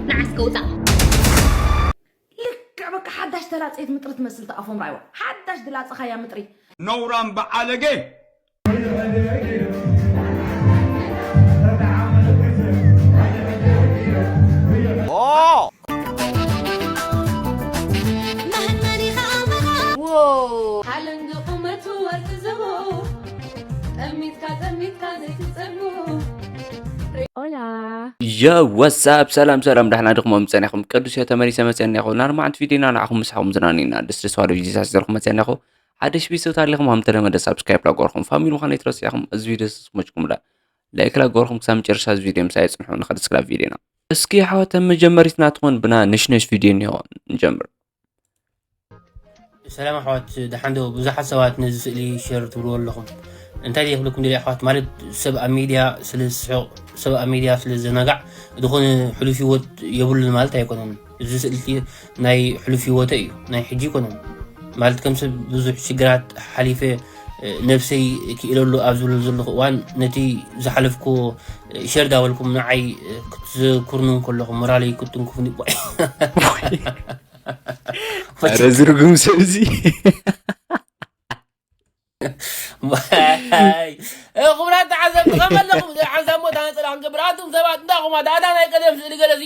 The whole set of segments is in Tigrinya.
ንዓስ ከውፃእ። ልክዕ በቃ ሓዳሽ ተላፀየት ምጥሪ ትመስል ተኣፎም ራይዋ ሓዳሽ ድላፀኻያ ምጥሪ። ነውራም በዓለገ። ጠሚትካ ጠሚትካ ዘይትጸልሞ። Hola. Yo, what's up? ሰላም ሰላም፣ ዳሕና ድኹም ምጸኒኹም ቅዱስ እዮ ተመሊሰ መጸኒኹ። ናርማዓንት ቪዲዮና ንዓኹም ምሳኹም ዝናኒና ደስ ደስ ባለ ቪዲዮታት ዘርኹም መጸኒኹ። ሓደ ሽቢ ሰብ ታሊኹም ከም ተለመደ ሳብስክራይብ ላጎርኹም ፋሚሊ ምዃን ይትረስያኹም። እዚ ቪዲዮ ስስመችኩምላ ላይክ ላጎርኹም ክሳብ መጨረሻ እዚ ቪዲዮ ምሳይ ጽንሑ። ንኸድ ስክላ ቪዲዮና እስኪ ሓወተ መጀመሪትና ትኾን ብና ንሽነሽ ቪዲዮ እኒሆ ንጀምር። ሰላም ኣሕዋት፣ ደሓን ዶ? ብዙሓት ሰባት ነዚ ስእሊ ሸር ትብልዎ ኣለኹም። እንታይ ድየ ክብለኩም ደልየ ኣሕዋት፣ ማለት ሰብ ኣብ ሚድያ ስለ ዝስሕቕ፣ ሰብ ኣብ ሚድያ ስለ ዝዘናጋዕ ዝኾነ ሕሉፍ ህይወት የብሉን ማለት ኣይኮነን። እዚ ስእሊ ናይ ሕሉፍ ህይወተ እዩ፣ ናይ ሕጂ ኣይኮነን። ማለት ከም ሰብ ብዙሕ ሽግራት ሓሊፈ፣ ነብሰይ ክኢለሉ ኣብ ዝብለሉ ዘለኹ እዋን ነቲ ዝሓለፍኩዎ ሸር ዳበልኩም ንዓይ ክትዘክሩኒ እንከለኹም ሞራለይ ክትንክፉኒ። ኣረ ዝርጉም ሰብ እዚ ክቡራት ተዓዘብቲ ከመለኹም ሓንሳብ ሞት ኣነፀላ ክንገብር ኣቱም ሰባት እንዳኹማ ዳዳ ናይ ቀደም ስእሊ ገለሲ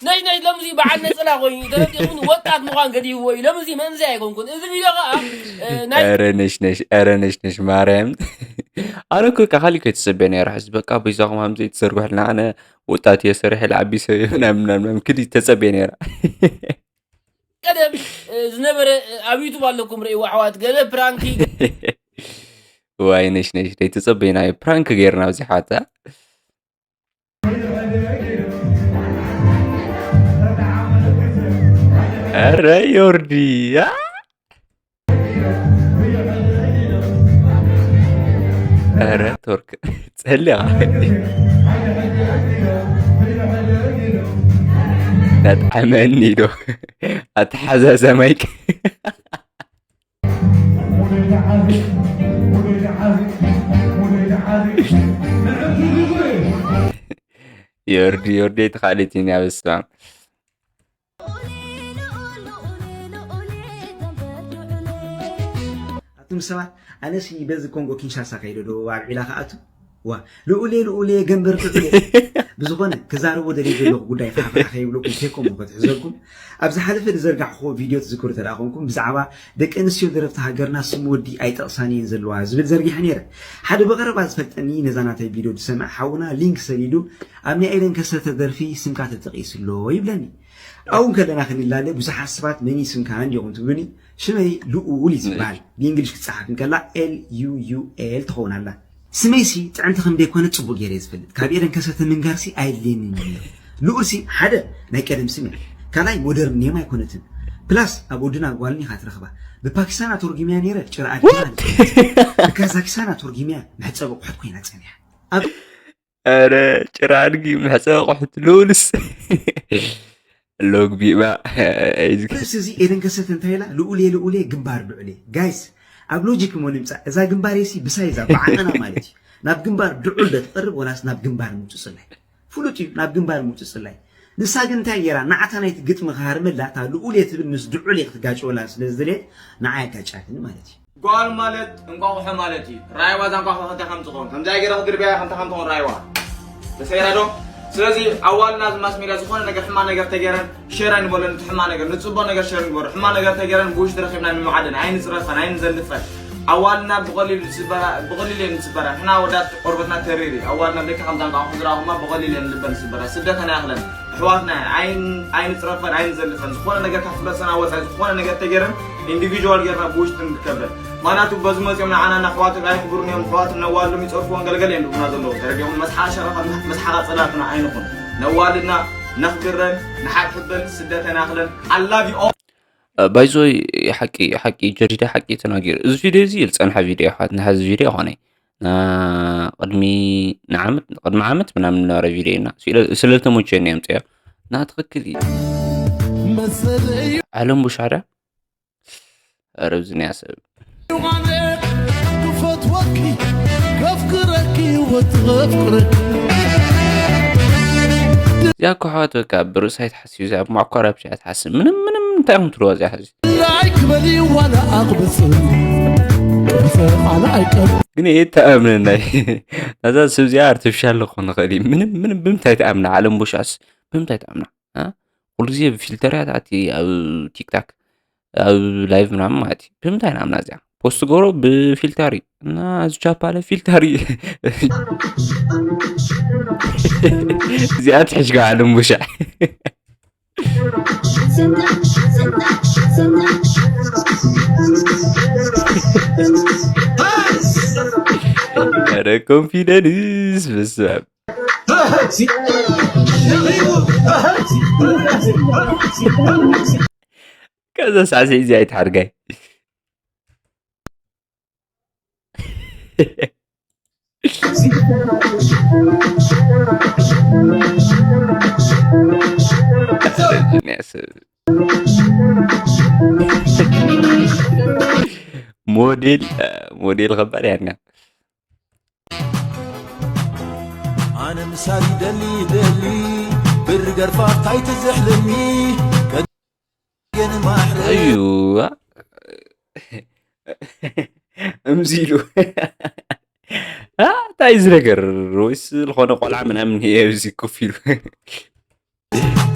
ነሽ ነሽ ለምዚ በዓል ነፀላ ኮይኑ ተረዲኹም ወጣት ምዃን ገዲፍዎ እዩ። ለምዚ መንዚ ኣይኮንኩን። እዚ ቪዲዮ ከዓ ናይ ኧረ ነሽ ነሽ ኧረ ነሽ ነሽ ማርያም ኣነ እኮ ካኻሊ እኮ የተሰበ ነይረ ሕዚ በቃ በይዛኹም ሃምዘ የተዘርግሕልና ኣነ ወጣት እየ ሰሪሐ ልዓቢ ሰብ እየ ምናምን ምናምን ክዲ ተጸበየ ነይረ ቀደም ዝነበረ ኣብ ዩቱብ ኣለኩም ርእይዎ ኣሕዋት ገለ ፕራንኪ ዋይ ነሽ ነሽ ደይ ተጸበይና እዩ ፕራንክ ገይርና ኣብዚ ሓታ ኧረ ዮርዲ ኧረ ቶርክ ጸሊያ ጠጥዓመኒ ዶ ኣተሓዛዛማይክ ዮርዲ ዮርዲ ተኻሊት ኢና በስመ ኣብ ኣቱም ሰባት ኣነሲ በዚ ኮንጎ ኪንሻሳ ከይደ ዶ ኣብ ዒላ ክኣቱ ዋ ልኡሌ ልኡሌ ገንበር ትዕሌ ብዝኾነ ክዛረቦ ደልየ ዘለኹ ጉዳይ ፋሕፋሕ ከይብለኩም ቴኮሞ ከትሕዘልኩም ኣብ ዝሓለፈ ዝዘርጋሕኹዎ ቪድዮ ትዝክሩ ተደኣ ኮንኩም ብዛዕባ ደቂ ኣንስትዮ ደረፍቲ ሃገርና ስም ወዲ ኣይጠቕሳን እየን ዘለዋ ዝብል ዘርጊሐ ነይረ ሓደ ብቐረባ ዝፈልጠኒ ነዛ ናተይ ቪድዮ ዝሰምዐ ሓውና ሊንክ ሰዲዱ ኣብ ናይ ኤደን ከሰተ ደርፊ ስምካ ተጠቒሱ ኣሎ ይብለኒ ኣብኡ ከለና ክንላለ ብዙሓት ሰባት መን እዩ ስምካ እንዲኹም ትብሉኒ ሽመይ ልኡል እዩ ዝበሃል ብእንግሊሽ ክትፀሓፍ እንከላ ኤል ዩ ዩ ኤል ትኸውን ኣላ ስመይሲ ጥዕምቲ ከም ደይኮነ ፅቡቅ ገይረ ዝፈልጥ ካብ ኤደን ከሰተ ምንጋርሲ ኣየድልየንን እዩ ነይሩ ልኡልሲ ሓደ ናይ ቀደም ስም እያ ካልኣይ ሞደርን ኔም ኣይኮነትን ፕላስ ኣብ ወድን ኣብ ጓልን ኢኻ ትረኽባ ብፓኪስታን ኣተርጉምያ ነይረ ጭራ ኣድጊ ማለት እዩ ብካዛኪስታን ኣተርጉምያ መሕፀቢ ኣቑሑት ኮይና ፀኒሓ ኣብ ኧረ ጭራ ኣድጊ መሕፀቢ ኣቑሑት ልኡልስ ሎግቢባ ርእሲ እዚ ኤደን ከሰተ እንታይ ኢላ ልኡሌ ልኡሌ ግንባር ብዕሌ ጋይስ ኣብ ሎጂክ እሞ ንምፃእ እዛ ግንባር ሲ ብሳይዛ ብዓቐና ማለት እዩ ናብ ግንባር ድዑል ዶ ትቐርብ ወላስ ናብ ግንባር ምውፅእ ፅላይ ፍሉጥ እዩ ናብ ግንባር ምውፅእ ፅላይ ንሳ ግን እንታይ ገይራ ንዓታ ናይቲ ግጥሚ ክሃርመላ እታ ልኡሌ ትብል ምስ ድዑሌ ክትጋጨወላ ስለ ዝደልየት ንዓ የጋጫትኒ ማለት እዩ ጓል ማለት እንቋቑሖ ማለት እዩ። ራይዋ እዛ እንቋቑሖ ከምታ ከም ትኸውን ከምዚኣ ገይረ ክድርብያ ከምታ ከም ትኸውን ራይዋ ተሰይራ ዶ? ስለዚ ኣዋልና እዚ ማስ ሜድያ ዝኾነ ነገር ሕማቕ ነገር ተገይረን ሸር ኣይንበሎን እቲ ሕማቕ ነገር ንፅቡቕ ነገር ሸር ንግበሮ ሕማቕ ነገር ተገይረን ብውሽጢ ረኺብና ንምዓደን ኣይንፅረፈን ኣይንዘልፈን ኣዋልና ብቐሊሉ ዝስበራ ብቐሊሉ እየን ዝስበራ ንሕና ኣወዳት ቆርበትና ተሪር እዩ ኣዋልና ደቂ ከምዛ እንቋቑሖ ዝረኣኹማ ብቐሊሉ እየን ልበን ዝስበራ ስደተን ኣይኣኽለን ኣሕዋትና እየን ኣይንፅረፈን ኣይንዘልፈን ዝኾነ ነገር ካብ ሕብረተሰብና ወፃኢ ዝኾነ ነገር ተገይረን ኢንዲቪዥዋል ጌርና ብውሽጢ ንከብረን ማናቱ በዚ መፂኦም ንዓና ንኣሕዋት ኣይክብሩን እዮም ኣሕዋት ነዋልዶም ይፀርፍዎን ገልገል እዮም ዝብሉና ዘለዉ ተረዲኹም መስሓ ሸረፋ መስሓ ቀፀላትና ኣይንኹን ነዋልድና ነኽብረን ንሓድሕበን ስደተን ኣኽለን ኣላቪ ባይዞይ ሓቂ ሓቂ ጀዲዳ ሓቂ ተናጊሩ እዚ ቪድዮ እዚ ዝፀንሐ ቪድዮ ኣሕዋት ንሓዚ ቪድዮ ይኾነ ቅድሚ ንዓመት ቅድሚ ዓመት ምናምን ነበረ ቪድዮ እና ስለተመቸኒ እዮም ፅዮ እና ትኽክል እዩ ዓለም ቡሻዳ ኧረ ኣብዚ ናይ ሰብ ክፈትወኪ ከፍቅረኪ ወትፍቅረኪ እዚኣ እኮ ኣሕዋት በቃ ብርእሳ ኣይትሓስብ፣ እዚኣ ብማዕኮራ ብቻ እያ ትሓስብ። ምንም፣ ምንም እንታይ ኢኹም ትብልዋ እዚኣ ሕዚ? ላይክ በሊ ዋላ ኣቕብጽ፣ ብጸቓላ ኣይቀር። ግን እየ ተኣምነና። ናዛ ሰብ እዚኣ ኣርቲፊሻል ክኾን ይኽእል እዩ። ምንም፣ ምንም ብምንታይ ተኣምና? ዓለም ቦሻስ ብምንታይ ተኣምና? ኣ? ኩሉ ግዜ ብፊልተር እያ ትኣቲ ኣብ ቲክታክ፣ ኣብ ላይቭ ምናምን ማለት እዩ። ብምንታይ ንኣምና እዚኣ? ፖስት ገብሮ ብፊልተር እዩ። እና እዚ ቻፓለ ፊልተር እዩ። እዚኣ ትሕሽጋ ዓለም ቦሻ። ኧረ ኮንፊደንስ በስመ ኣብ። ከዛ ሳዕስዒ እዚ ኣይትሓርጋይ። ሞዴል፣ ሞዴል ከባድ እያ። ኣነ ምሳል ይደሊ ይደሊ፣ ብር ገርፋ ታይ ትዝሕልኒ? እዩ። እምዚ ኢሉ። ኣ፣ እንታይ እዚ ነገር? ወይስ ዝኾነ ቆልዓ ምናምን እየ ኣብዚ ኮፍ ኢሉ?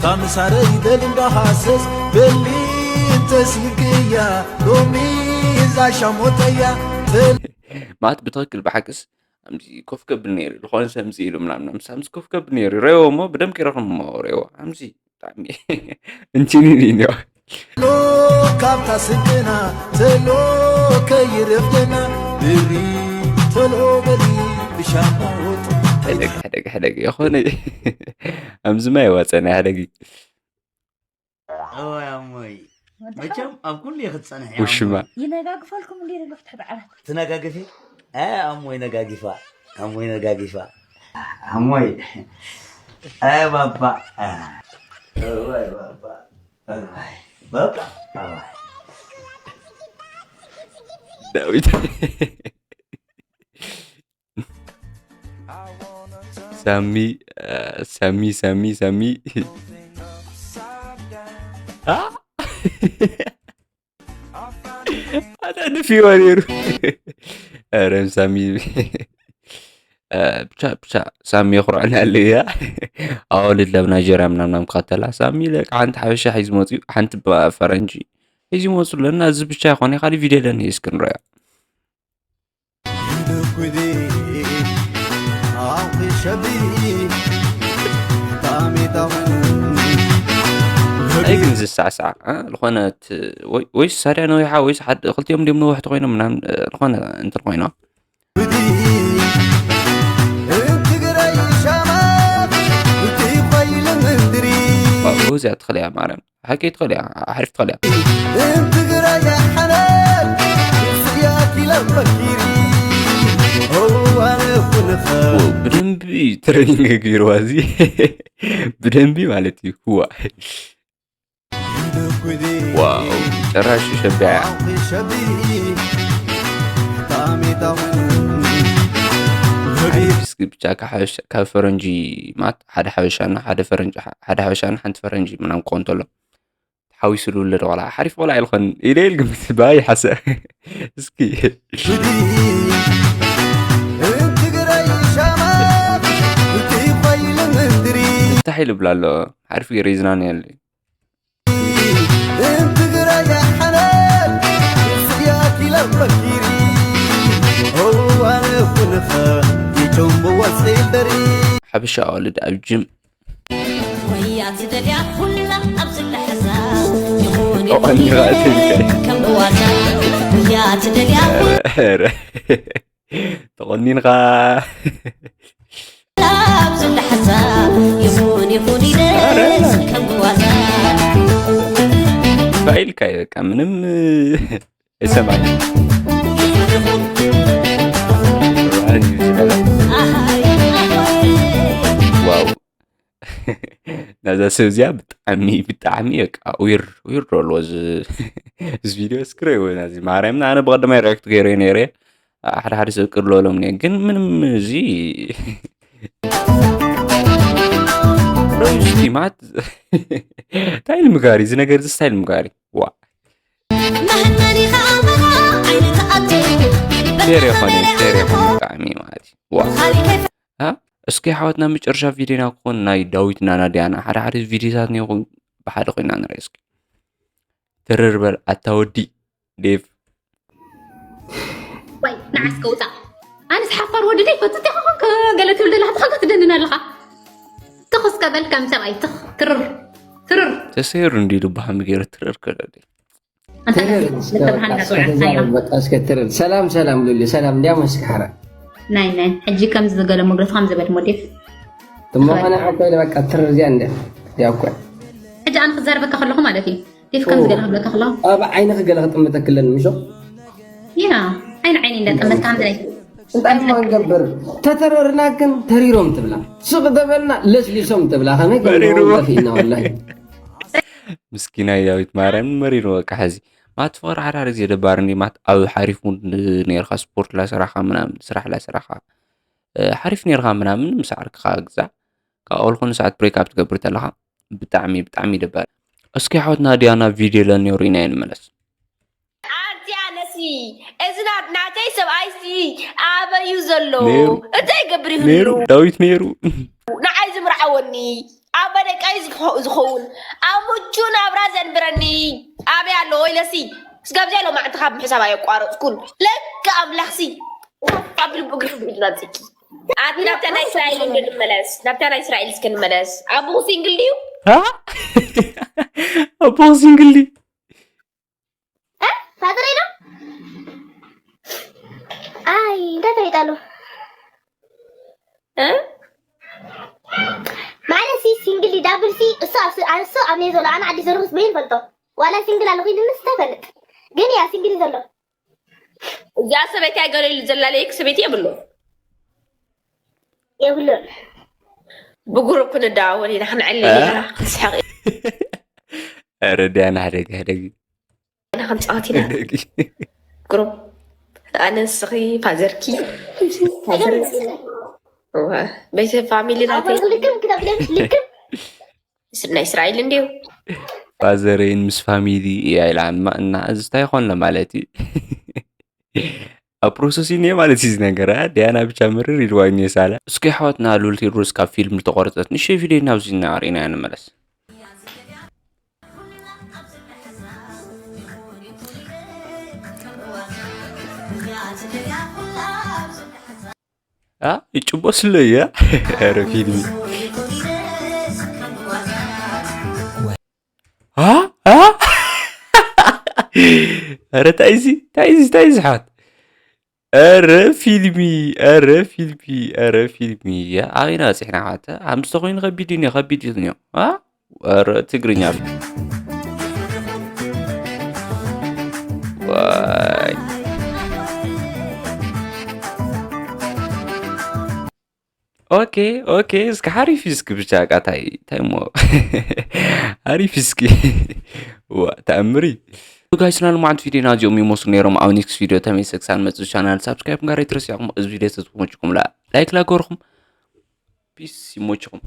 ታምሳረ ይደል እንዳሃሰስ በሊ እንተስንክያ ሎሚ እዛ ሻሞተያ። ማለት ብትኽክል ብሓቅስ ኣምዚ ኮፍ ከብል ነይሩ፣ ዝኾነ ሰብ ኣምዚ ኢሉ ምናምን፣ ኣምዚ፣ ኣምዚ ኮፍ ከብል ነይሩ። ረእዎ እሞ ብደም ከይረኽም እሞ ረእዎ። ኣምዚ ብጣዕሚ እንችንን እዩ። ሎ ካብታ ስንቅና ተሎ ከይረፍደና ብሪ ተሎ በሊ ብሻማ ወጥ። ሕደግ፣ ሕደግ፣ ሕደግ። የኾነ ኣምዚ ማይ ዋጸና ሕደግ። እዋይ ኣሞይ፣ ወድኻ? መቸም ኣብ ኩሉ ኢኺ ትጸንሒ፣ ውሽማ። ኣሞይ። ይነጋግፈልኩም እንዴ ደሎ ፍትሕ በዓላት? ትነጋግፊ? ኣይ ኣሞይ ነጋጊፋ፣ ኣሞይ ነጋጊፋ። ኣሞይ፣ ኣይ ባባ፣ ኣይ ባባ፣ ኣይ ባባ፣ ኣይ። ዳዊት። ሳሚ፣ ሳሚ፣ ሳሚ፣ ሳሚ። ኣ? ኣታ ድፊዋ ነይሩ። ኧረ ሳሚ። እ፣ ብቻ፣ ብቻ ሳሚ የኹርዐና ኣሎ እያ። ኣዋልድ ናብ ናይጀርያ ምናምን ምናምን ክኸተላ። ሳሚ ለካ ሓንቲ ሓበሻ ሒዙ መፅዩ፣ ሓንቲ ባ-፣ ፈረንጂ ሒዙ መፅዩ ኣሎ። እና እዚ ብቻ ይኾነ፣ ካልእ ቪድዮ ኣለኒ እስኪ ንረዮ። እንታይ ግን ዝሳዕሳዕ፣ እ? ዝኾነት ወይ፣ ወይስ ሳርያ ነዊሓ፣ ወይስ ሓደ፣ ክልቲኦም ድዮም ነዋሕቲ ኮይኖም ምናምን፣ እ፣ ዝኾነ እንትን ኮይኖም። ዋው፣ እዚኣ ትኽእል እያ ማርያም። ሓቂ ትኽእል እያ፣ ሓሪፍ ትኽእል እያ። ው፣ ብደንቢ ትሬኒንግ ገይርዋ እዚ። ብደንቢ ማለት እዩ። ዋ። ዋው፣ ጭራሽ ሸቢዓ። ሓሪፍ እስኪ ብቻ ካብ ሓበሻ-፣ ካብ ፈረንጂ ማለት ሓደ ሓበሻና ሓደ ፈረንጂ፣ ሓደ ሓበሻና ሓንቲ ፈረንጂ ምናምን ክኾን እንተሎ። ተሓዊሱ ዝውለድ ቆልዓ ሓሪፍ ቆልዓ ኣይልኾን ኢለ ኢል ግምት ባይ ሓሰ-፣ እስኪ። እንታይ ኢሉ ብላ ኣሎ? ሓሪፍ ገይሩ ይዝናነየሉ። ሓበሻ ኣዋልድ ኣብ ጅም ወያ ትደልያ ኩላ ኣብዚ ልሕዛ ይኹን ይኹን ተቐኒኻ ኢለ ትልከ። ከም ብዋዛ ወያ ትደልያ ኩላ ኧረ፣ ተቐኒንኻ። ኣብዚ ልሕዛ ይኹን ይኹን ኢለ ኧረ። ከም ብዋዛ ባይልካ እዩ በቃ ምንም ይሰማኝ። ዋው። ናዛ ሰብ እዚኣ ብጣዕሚ፣ ብጣዕሚ በቃ ዊር፣ ዊር ዶ ኣለዎ እዚ፣ እዚ ቪድዮ እስክሪን ወይ ናዚ ማርያም፣ ኣነ ብቐደማይ ሪያክት ገይረ ነይረ። ሓደ ሓደ ሰብ ቅር ለሎም ነየ፣ ግን ምንም እዚ ሮይ ስቲማት እንታይ ንምጋሪ እዚ ነገር እዚ ስታይ ንምጋሪ ዋ መህነኒ ከኣመና ዓይኒ ተኣቱ ፌር የኾነ ፌር የኾነ ብጣዕሚ ማለት እዩ ዋ ካሊከ እስኪ ሓዋትና መጨረሻ ቪዲዮና ክኾን ናይ ዳዊትና ናድያና ሓደ ሓደ ቪዲዮታት ነይኹም ብሓደ ኮይና ንርኢ እስኪ ትርር በል ኣታ ወዲ ዴቭ ወይ ንዓስ ከውፃእ ኣነስ ሓፋር ወዲ ደይ ፈትት ኢኻ ኮንክ ገለ ትብል ዘለካ ተኸንካ ትደንን ኣለኻ ትኹስ ከበል ከም ሰብኣይ ትኽ ትርር ትርር ተሰይሩ እንዲ ልባሃም ገይሩ ትርር ከለል ኣንታ ትርር እስከ በቃ እስከ ተዛረብ በቃ እስከ ትርር ሰላም ሰላም ሉሊ ሰላም እንዲያ መስክ ሓራ ናይ ናይ ሕጂ ከምዚ ዝገለ ሞግረስ ከም ዝበል ሞዴፍ ትመኾነ ዓኮ ኢለ በቃ ትርር እዚኣ እንዲያ ያኮ ሕጂ ኣነ ክዛረበካ ከለኹ ማለት እዩ ዴፍ ከም ዝገለ ክብለካ ከለኹ ኣብ ዓይንኺ ገለ ክጥምተክለን ምሾ ያ ዓይን ዓይን እንዳጠመትካ ምድላይ እንታይ እሞ ንገብር ተተረርና ግን ተሪሮም ትብላ ሱቅ ተበልና ለስሊሶም ትብላ ከመይ መሪርዎ። ገለፊና ወላሂ ምስኪናይ ዳዊት ማርያም መሪሩ በቃ ሕዚ ማት ፍቅሪ ሓዳር ግዜ ደባር እንዲ ማት ኣብ ሓሪፍ ሙድ ነርካ ስፖርት ላሰራኻ ምናምን ስራሕ ላሰራኻ ሓሪፍ ነርካ ምናምን ምስ ዓርክኻ ግዛ ካብ ኣልኮን ሰዓት ብሬክ ኣብ ትገብር ተለኻ ብጣዕሚ ብጣዕሚ ደባር እስኪ ሓወትና ዲያና ቪድዮ ለኒሩ ኢና ንመለስ ኣንቲ ኣነሲ እዚ ናብ ናተይ ሰብኣይሲ ኣበዩ ዘሎ ነይሩ። እንታይ ይገብር ነይሩ ይህሉ ዳዊት ነይሩ ንዓይ ዝምርዓወኒ ኣብ በደቀይ ዝኸ- ዝኸውን ኣብ ምቹ ናብራ ዘንብረኒ ኣበይ ኣሎ ወይለሲ ስጋብ ዚኣ ሎማዕንቲ ካብ ምሕሳብ ኣየቋረፅኩን ለካ ኣምላኽሲ ኣብ ልቡ ግርም ኢልና ፅኪ ኣቲ ናብታ ናይ እስራኤል እንዶ ንመለስ ናብታ ናይ እስራኤል እስከ ንመለስ ኣቦ ሲንግል ድዩ ኣቦ ሲንግል ድዩ ፋጥረይ ዶ ኣይ እንታይ ተሪጣሉ እ? ማለት ሲ ሲንግል ዳብል ሲ እሱ ኣብ ስ- እሱ ኣብ ናይ ዘሎ ኣነ ዓዲ ዘለኹስ በይን ፈልጦ ዋላ ሲንግል ኣለኹ ኢልንስ እንታይ ፈልጥ ግን ያ ሲንግል ዘሎ እዚኣ ሰበይቲ ኣይገለሉ ዘላለየክ ሰበይቲ የብሎ የብሉን ብጉሩፕ ክንደዋወል ኢና ክንዕልል ኢና ክንስሕቕ ረድያና ሕደግ ሕደግ ኢና ክንፃወት ኢና ሕደግ ግሩፕ ኣነ ንስኺ ፋዘርኪ ፋዘር እዋ፣ ቤተ ፋሚሊ ናተይ ልክም ክተብለሽ ልክም ናይ እስራኤል እንዲዩ ፋዘረይን ምስ ፋሚሊ እያ ኢላ እማ እና እዚ እንታይ ይኾንለ ማለት እዩ ኣብ ፕሮሰሲን እየ ማለት እዩ እዚ ነገር አ? ዲያና ብቻ ምርር ኢልዋ እየ ሳላ እስኪ ሓወትና ሉል ቴድሮስ ካብ ፊልም ዝተቆረፀት ንእሽተይ ቪድዮ ናብዚ እናርእና ንመለስ አ ይጭቦ ስለ እያ ኧረ ፊልም አ አ ኧረ ታይዚ ታይዚ ታይዚ ሓት ኧረ ፊልሚ ኧረ ፊልሚ ኧረ ፊልሚ ያ ኣበይና በፂሕና ሓተ ኣምስተ ኮይኑ ከቢድ እዩ ከቢድ እዩ አ ኧረ ትግርኛ ዋይ ኦኬ ኦኬ እስኪ ሓሪፍ እዩ እስኪ ብቻ ቃ ታይ ታይ እሞ ሓሪፍ እዩ እስኪ ዋ ተኣምሪ ጋይስና ልማዓንቲ ቪዲዮና እዚኦም ይመስሉ ነይሮም ኣብ ኔክስት ቪዲዮ ተመይሰ ክሳን መፅእ ቻናል ሳብስክራይብ ጋር ይትረስያኹም እዚ ቪዲዮ ተዝመችኩም ላ ላይክ ላገርኹም ፒስ ይሞችኹም